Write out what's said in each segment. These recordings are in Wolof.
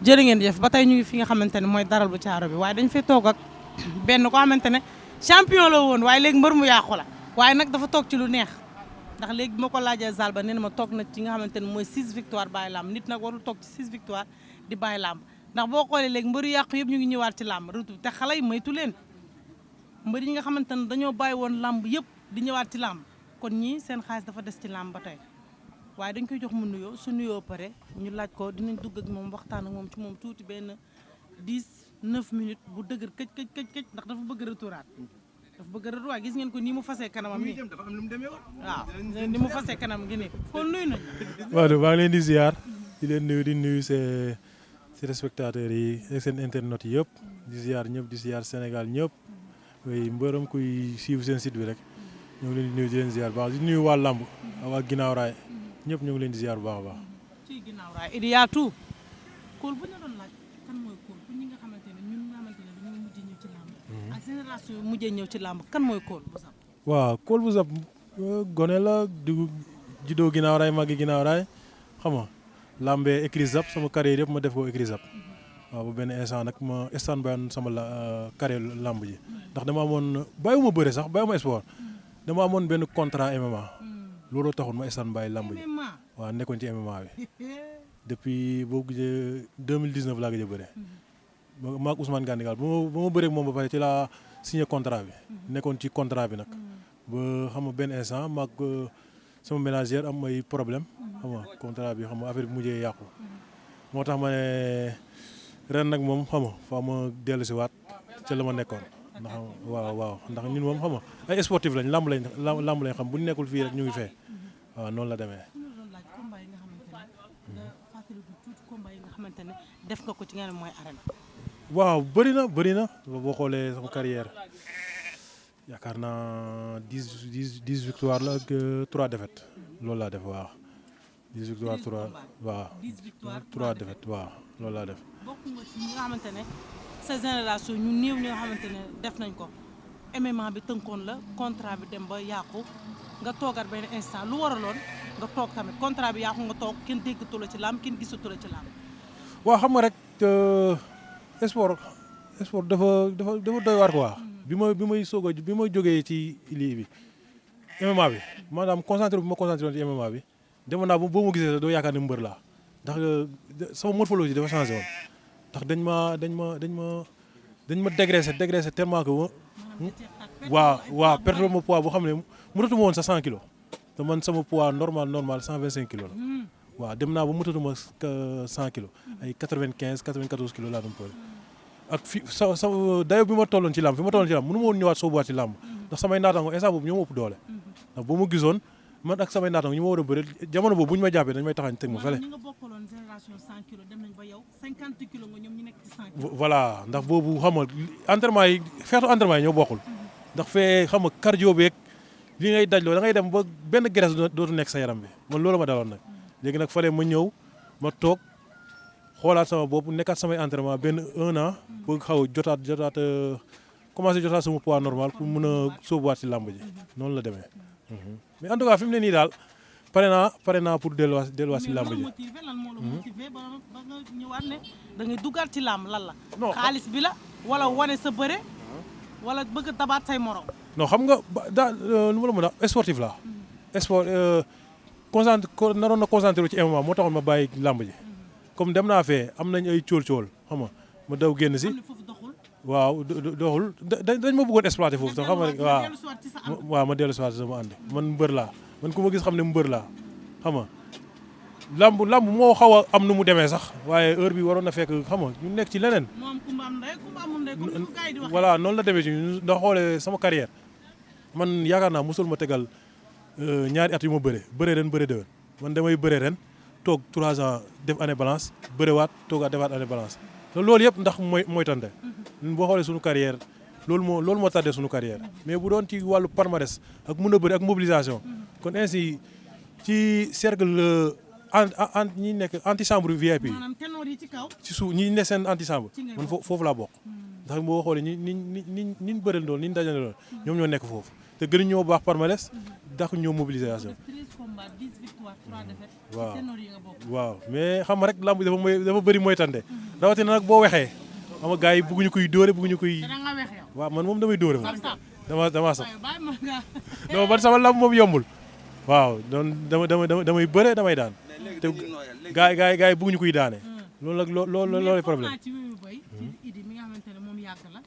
jërë ngeen jëf ba tey ñu ngi fi nga xamante ne mooy daral bu caaro bi waaye dañ fay toog ak benn koo xamante ne champion la woon waaye léegi mbër mu yàqu la waaye nag dafa toog ci lu neex ndax léegi bi ma ko laajee Zalba nee na ma toog na ci nga xamante ne mooy 6 victoire bàyyi làmb nit nag warul toog ci 6 victoire di bàyyi làmb ndax boo xoolee léegi mbëru yàqu yëpp ñu ngi ñëwaat ci làmb retour te xale yi maytu leen mbër yi nga xamante ne dañoo bàyyi woon làmb yëpp di ñëwaat ci làmb kon ñii seen xaalis dafa des ci làmb ba tey waaye dañ koy jox mu nuyoo su nuyoo pare ñu laaj ko dinañ dugg ak moom waxtaan ak moom ci moom tuuti benn 9 minutes bu dëgër këj ndax dafa bëgg retouraat dafa bëgg retouraat gis ngeen ko nii mu fasee kanamam nii waaw ni mu fasee kanam gi nii kon nuyu nañu. waaw maa ngi leen di ziar di leen nuyu di nuyu si respectateurs yi ak seen internet yi yëpp di ziar ñëpp di ziar Sénégal ñëpp oui mbërëm kuy suivre seen site bi rek ñoo ngi leen di nuyu di leen ziar baax di nuyu waa Lamb waa ginnaaw raay ñëpp ñu ngi leen di ziar bu baax a baax. ci ginnaaw raay Idi yaa tout Kool bu ñu doon laaj kan mooy Kool pour ñi nga xamante ne ñun nga xamante ne dañoo mujjee ñëw ci làmb. ak génération yi mujjee ñëw ci làmb kan mooy Kool bu Zap. waaw Kool bu Zap gone la di juddoo ginnaaw raay màggi ginnaaw raay xam nga lambee écrit Zap sama carrière yëpp ma def ko écrit Zap waaw ba benn instant nag ma instant bayoon sama carrière lamb ji ndax dama amoon bàyyiwuma bëre sax bàyyiwuma sport dama amoon benn contrat MMA. looloo taxoon ma estaan bàyyi lamb ji waaw nekkoon ci MMA bi depuis boo gisee 2019 laa gëj a bëre ma ak Ousmane Gandigal ba ma bëree ak moom ba pare ci laa signé contrat bi nekkoon ci contrat bi nag ba xam nga benn instant ma ak sama ménagère am ay problème xam nga contrat bi xam nga affaire bi mujjee yàqu moo tax ma ne ren nag moom xam nga faa ma dellu si waat ca la ma nekkoon ndax waaw ndax ñun moom xam nga ay sportif lañ lamb lañ xam bu ñu nekkul fii rek ñu ngi fee waaw noonu la demee. def nga ko ci nga mooy arène. waaw bëri na boo xoolee sama carrière yaakaar naa 10 victoire la ak 3 défaites loolu laa def waaw. 10 victoire 3 waaw 3 défaites waaw loolu laa def. bokk nga ci ñi nga xamante ne sa génération ñu néew ñi nga xamante ne def nañ ko MMA bi tënkoon la contrat bi dem ba yàqu nga toogat benn instant lu waraloon nga toog tamit contrat bi yàqu nga toog kenn déggatu la ci làmb kenn gisatu la ci làmb. waaw xam nga rek sport dafa doy waar quoi. bi may jógee ci lii bi MMA bi maanaam concentré bu ma concentré woon ci MMA bi demoon naa boo ma gisee doo yaakaar ne mbër laa ndax sama morphologie dafa changé woon ndax dañ ma dégraissé tellement que waaw perte ma poids boo xam ne mënatuma woon sa 100 kilos te man sama poids normal 125 kilos la waaw dem naa ba mënatuma 100 kilos ay 95 94 kilos laa doon pël ak fi sa dayo bi ma tolloon ci làmb mënu ma woon ñëwaat soobuwaat ci làmb ndax samay naataango instant boobu ñoo ma ëpp doole ndax boo ma gisoon man ak samay naataango ñu ma war a bëre jamono boobu bu ñu ma jàppee dañu may taxañ teg ma fële. ñi nga bokkaloon génération 100 kilos dem nañ ba yow 50 kilos nga ñoom ñu nekk ci 100 kilos. voilà ndax boobu xam nga entraînement yi xeetu entraînement yi ñoo bokkul ndax fee xam nga cardio beeg li ngay dajloo da ngay dem ba benn graisse dootu nekk sa yaram bi man loolu ma daloon nag léegi nag fële ma ñëw ma toog xoolaat sama bopp nekkaat samay entraînement benn 1 an bëgg xaw jotaat commencé jotaat sama poids normal pour mën a sóobuwaat ci làmb ji noonu la demee mais en tout cas fi mu ne nii daal pare naa pour delluwaat ci làmb ji. lan moo la motivé ba nga ñëwaat ne da ngay duggaat ci làmb lan la. non xaalis bi la wala wane sa bëre wala bëgg a dabaat say morom. non xam nga daal lu ma la mën a sportif la sport naroon na concentré ci MMA moo taxoon ma bàyyi làmb ji. comme dem naa fee am nañ ay cool xam nga ma daw génn si waaw doxul dañ ma bëggoon exploité foofu sax xam nga rek waaw ma dellu si waat sama ànd man mbër laa man ku ma gis xam ne mbër laa xam nga lamb moo xaw a am nu mu demee sax waaye heure bi waroon na fekk xam nga ñu nekk ci leneen. voilà noonu la demee ci ñun ndax xoolee sama carrière man yaakaar naa mosul ma tegal ñaari at yu ma bëre ren bëre déwén man damay bëre ren. toog 3 ans def année balance bëriwaat toogaat defaat année balance te loolu yëpp ndax mooy tante boo xoolee suñu carrière loolu moo tardé suñu carrière mais bu doon ci wàllu palmarès ak mën a bëri ak mobilisation kon ainsi ci cercle ñi nekk antichambre VIP ci suuf ñi ne seen antichambre man foofu laa bokk ndax boo xoolee ñi bëreel doon ñi dajale doon ñoom ñoo nekk foofu te gën ñoo baax palmarès dàq ñoo mobilisation. 13 combats 10 victoires 3 défaites. waaw ténor yi nga bokk. waaw mais xam nga rek lamb dafa bëri mooy tante. rawatina nag boo wexee xam nga gars yi bëgguñu koy dóore bëgguñu koy. te da nga wex yow. waaw man moom damay dóore moom. dama sax. waaye bàyyi ma nga. non man sama lamb moom yombul. waaw doon damay bëre damay daan. te gars yi bëgguñu koy daane. loolu nag loolu problème. ci wéyu boy ci Idi mi nga xamante ne moom yàgg la.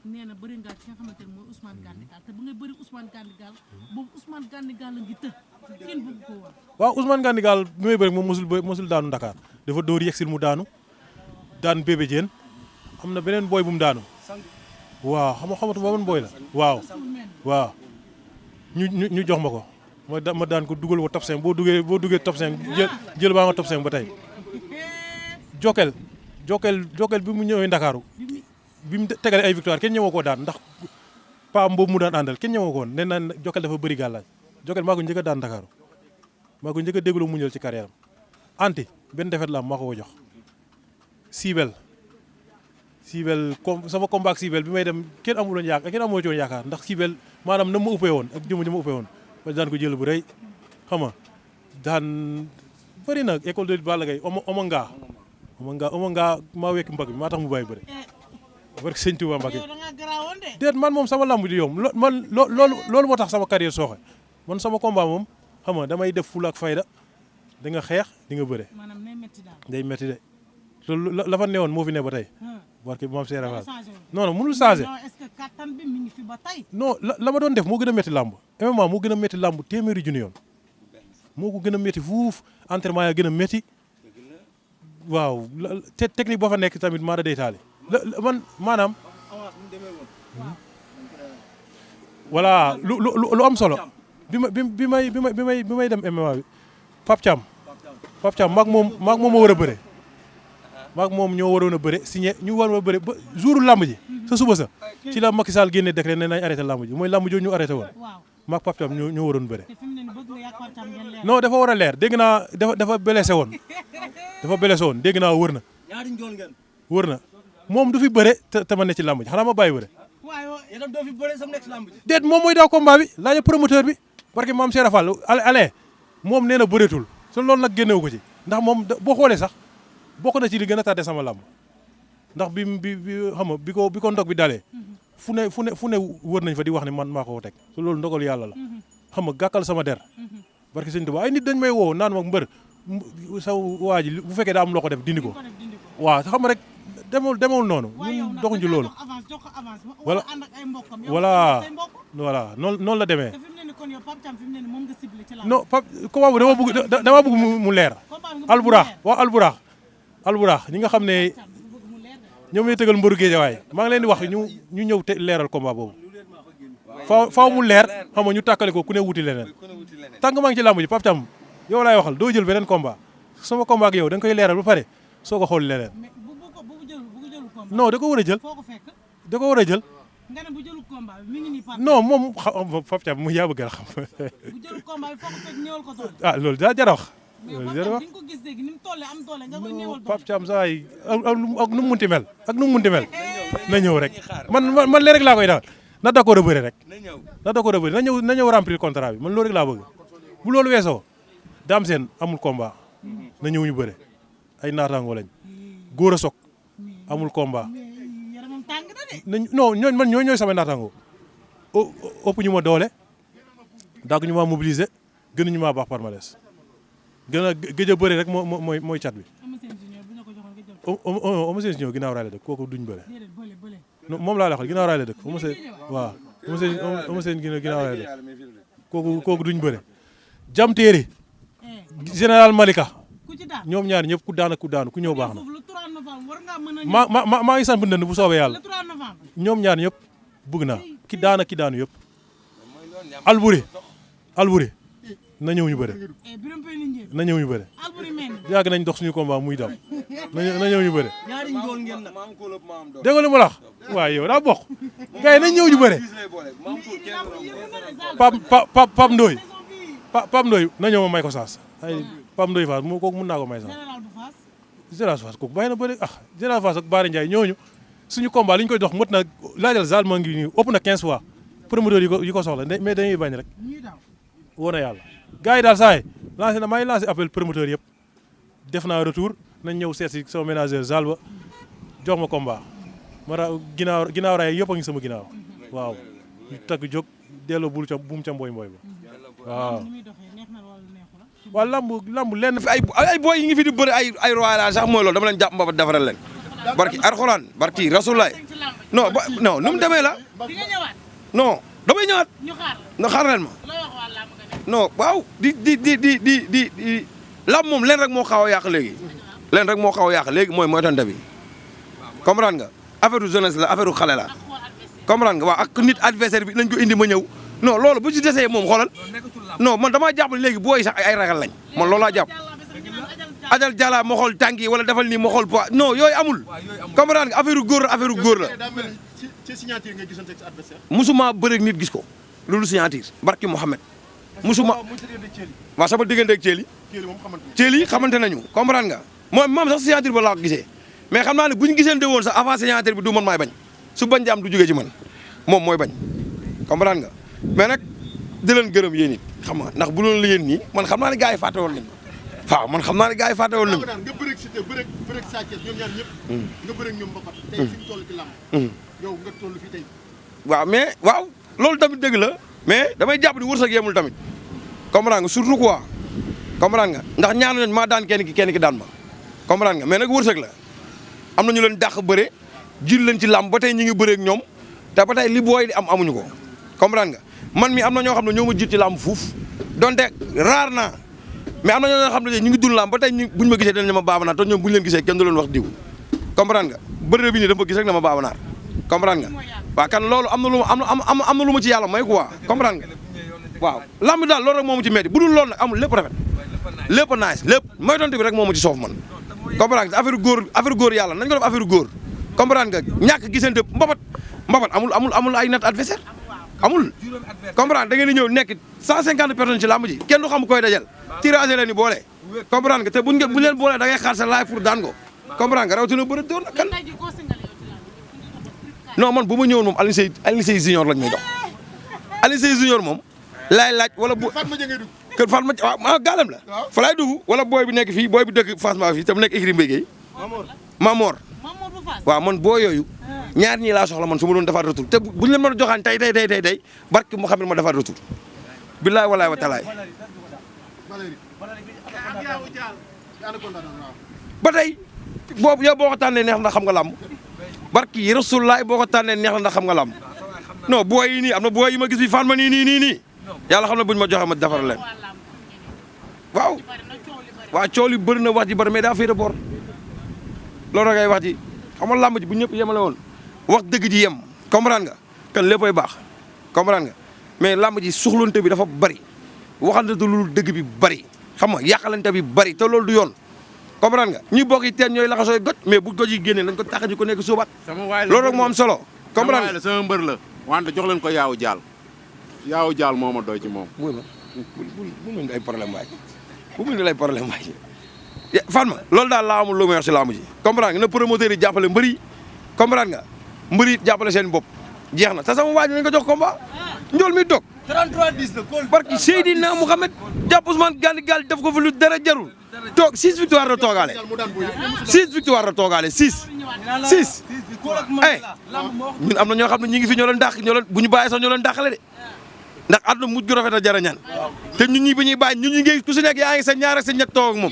nee na bëri nga ki nga xamante ne mooy Ousmane Gandigal te bu ngay bëri Ousmane Gandigal boobu Ousmane Gandigal la ngi të kenn bëgg ko woon. waaw Ousmane Gandigal bi may bëri moom mosul daanu Dakar dafa dóor yegsil mu daanu daan bébé Diène am na beneen booy bu mu daanu waaw xamatu ba ban booy la waaw ñu jox ma ko ma daan ko dugal ko top 5 boo duggee top 5 jël baa nga top 5 ba tey Jokal bi mu ñëwee Ndakaaru bi mu tegale ay victoire kenn ñëwoo koo daan ndax pa boobu mu daan àndal kenn ñëwoo ko woon nee na Jokal dafa bëri gàllaaj Jokal maa ko njëkk a daan Ndakaaru maa ko njëkk a déglu mu ñëw ci carrière am anti benn defet la am maa ko jox Sibel sama combat ak Sibel bi may dem kenn amuloon yaakaar kenn amoo ci woon yaakaar ndax Sibel maanaam na ma uppee woon ak jëmm ji ma uppee woon ma daan ko jël bu rëy xam nga daan bëri na école de Balla Gaye Omanga maa wekk mbag bi maa tax mu bàyyi bëri barke sëñ Tuuba Mbàkke déet man moom sama lamb di yomb man loolu moo tax sama carrière sooxe man sama combat moom xam nga damay def fula ak fayda di nga xeex di nga bëre day métti de loolu la fa newoon moo fi ne ba tey barke maam Seera Fall non mënul changé non la ma doon def moo gën a métti lamb MMA moo gën a métti lamb téeméeri junni yoon moo ko gën a métti fuuf entraînement ya gën a métti waaw technique boo fa nekk tamit maa da day taali man maanaam voilà lu am solo bi may dem MMA bi Pape Thiam maag moom ma war a bëre maag moom ñoo waroon a bëre signé ñu waroon a bëre ba jour lamb ji sa suba sa ci la Macky Sall génne décret ne nañ arrêté lamb ji mooy lamb jooju ñu arrêté woon maag Pape Thiam ñoo waroon bëre non dafa war a leer dégg naa dafa blessé woon dégg naa wër na moom du fi bëre te ma ne ci lamb ji xanaa ma bàyyi bëre déet moom mooy daaw combat bi laaj promoteur bi parce que maam Cheikh Fall ale moom nee na bëreetul so loolu nag génnewu ko ci ndax moom boo xoolee sax bokk na ci li gën a tardé sama lamb ndax bi xam nga bi ko ndog bi dalee fu ne wër nañ fa di wax ne man maa ko teg so loolu ndogal yàlla la xam nga gàkkal sama der parce que sëñ Tuubaa ay nit dañ may woo naan ma mbër sa waa ji bu fekkee daa am loo ko def dindi ko waaw xam nga rek demewul noonu ñun doxuñ ci loolu voilà noonu la demee non Pape combat bu dama bëgg mu leer alburax ñi nga xam ne ñoom ñooy tëgal mbëru Géejawaay maa ngi leen di wax ñu ñëw te leeral combat boobu faaw mu leer xam nga ñu tàkkale ko ku ne wuti leneen tànk maa ngi ci làmb ji Pape Thiam yow laay waxal doo jël beneen combat sama combat ak yow da nga koy leeral ba pare soo ko xool leneen non da ko war a jël non moom Pape Thiam mu yaa bëgg a xam ah loolu daa jar a wax Pape Thiam saa yi ak nu mu munti mel na ñëw rek man lee rek laa koy defal na d'accord a bëre rek na ñëw remplir contrat bi man loolu rek laa bëgg bu loolu weesoo Dame Sène amul combat na ñëw ñu bëre ay naataango lañ góor a sok amul combat non ñooy sama naataango ëpp ñu ma doole dagg ñu ma mobiliser gën ñu ma baax palmarès gën a gëj a bëri rek mooy cat bi Eumeu Sène Junior ginnaaw raay la dëkk kooku duñ bëre moom laa la waxal ginnaaw raay la dëkk Eumeu Sène ginnaaw raay la dëkk kooku duñ bëre jam téere général Malika ñoom ñaar ñëpp ku daanu ku ñëw baax na maa ngi sant bu ndënd bu soobee yàlla ñoom ñaar ñëpp bëgg naa ki daanu yëpp Alboury na ñëw ñu bëre yàgg nañ dox suñu combat muy daw na ñëw ñu bëre dégg nga li ma la wax waaye yow daa bokk gars yi nañ ñëw ñu bëre Pape Ndoye na ñëw ma may ko saas ay Pape Ndoye Fass kooku mën naa ko may saas Général Fass kooku bàyyi na bëre Général Fass ak Baara Ndiaye ñooñu suñu combat li ñu koy dox mët na laajal Zal maa ngi nii ëpp na 15 fois promoteur yi ko soxla mais dañuy bañ rek woo na yàlla gars yi daal saa yi lancé na may lancé appel promoteur yëpp def naa retour nañ ñëw seet si sama ménageur Zalba jox ma combat ma ra ginnaaw raay yëpp a ngi sama ginnaaw waaw ñu takk jóg delloo bul ca buum ca mbooy ba waaw. waaw lamb lenn fi ay boy yi ngi fi di bëri ay royal sax mooy loolu dama leen jàpp mbabat defaral leen barki Alxuraan barki Rasulullah non nu mu demee la non damay ñëwaat no xaar leen ma non waaw di lamb moom leen rek moo xaw a yàq léegi leen rek moo xaw a yàq léegi mooy moytante bi comprendre nga affaire jeunesse la affaire xale la comprendre nga waaw ak nit adversaire bi nañ ko indi ma ñëw non loolu bu ci desee moom xoolal non man damaa jàpp léegi booy sax ay ragal lañ man loolu laa jàpp ajal jala ma xool tànk yi wala defal nii ma xool poids non yooyu amul comprendre nga affaire góor la ci signature nga gisante sa adversaire musuma bëreeg nit gis ko loolu signature barki Mouhamed musuma waaw sama diggante ak Thiely xamante nañu comprendre nga moom sax signature ba laa ko gisee mais xam naa ne bu ñu gisante woon sax avant signature bi du man maay bañ su bañ jaam du jógee ci man moom mooy bañ comprendre nga mais nag di leen gërëm yéen it xam nga ndax bu loolu la yéen nii man xam naa ne gars yi fàtte woon nañu waaw man xam naa ne gars yi fàtte woon nañu nga bëreeg Siteu bëreeg Sa Thiès ñoom ñaar ñëpp nga bëreeg ñoom mbapat tey fi ñu toll ci lamb yow nga toll fii tey waaw mais waaw loolu tamit dëgg la mais damay jàpp ni wërsëg yemul tamit comprendre nga surtout quoi comprendre nga ndax ñaanu nañ maa daan kenn ki daan ma comprendre nga mais nag wërsëg la am na ñu leen dàq bëre jil leen ci làmb ba tey ñi ngi bëreeg ñoom te ba tey li booy di am amuñu ko comprendre nga man mi am na ñoo xam ne ñoo ma jiit ci làmb fuuf donte raar naa mais am na ñoo xam ne ñu ngi dund làmb ba tey buñu ma gisee dinañ ma baabanaar te ñoom buñu leen gisee kenn du leen wax diw comprendre nga bëre bi nii dama gis rek na ma baabanaar comprendre nga waaw kan loolu am na lu ma ci yàlla may quoi comprendre nga waaw làmb daal loolu rek moo ma ci metti bu dul loolu nag amul lépp rafet lépp nice lépp mooy tontu bi rek moo ma ci soof man comprendre nga affaire góor yàlla nañ ko def affaire góor comprendre nga ñàkk gisante mbapat amul ay nat adversaire amul comprendre da ngeen di ñëw nekk 150 personnes ci làmb ji kenn du xam koy dajal tirage leen ni boole comprendre nga te buñ leen boole da ngay xaar sa laay pour daan ko comprendre nga rawatina bëri doon kan non man bu ma ñëwoon moom Alioune Seye junior lañ may jox Alioune Seye junior moom laay laaj wala bu kër Fatma waaw gaalam la fa laay dugg wala booy bi nekk fii booy bi dëkk Fass maa fii te mu nekk écrit mbéygéey Mamor waaw man boo yooyu ñaar ñii laa soxla man su ma doon defaat retour te buñu leen mën a joxaan tey barke mu xam ne ma defaat retour billaay walaay wa talaay ba tey boobu yow boo ko tànnee neex na xam nga làmb barke yi Rasulullaay boo ko tànnee neex na ndax xam nga làmb non booy yi nii am na booy yi ma gis fi fan ma nii yàlla xam ne buñ ma joxe ma defar leen waaw coow li bëri na wax ji bëri mais daa féete boor loolu rek ay wax ji xam nga làmb ji bu ñëpp yemale woon wax dëgg ji yem comprendre nga kan léppay baax comprendre nga mais làmb ji suxlante bi dafa bëri waxante lu dëgg bi bëri xam nga yàqalante bi bëri te loolu du yoon comprendre nga ñi bokk yi teen ñooy laxasooy goj mais bu goj yi génnee nañ ko tax ji ko nekk suubaat loolu rek moo am solo comprendre nga sama mbër la wante jox leen ko yaawu jaal moo ma doy ci moom bu mu indi ay problème waay bu mu indi ay problème waay Fatma loolu daal laa amul lu may wax si làmb ji comprendre nga na promoteur yi jàppale mbër yi comprendre nga mbër yi jàppale seen bopp jeex na te sama waaj nañ ko jox combat njool mi toog 33-10 la barki Seydina Mouhamed jàpp Ousmane Gandigal def ko fi lu dara jarul toog 6 victoire la toogaale 6 victoire la toogaale 6 ñun am na ñoo xam ne ñi ngi fi ñoo leen dàq bu ñu bàyyi sax ñoo leen dàqale de ndax àdduna mujj gu rafet a jar a ñaan te ñun ñi bi ñuy bàyyi ñun ñi ngi ku si nekk yaa ngi sa ñaar ak sa ñett toog ak moom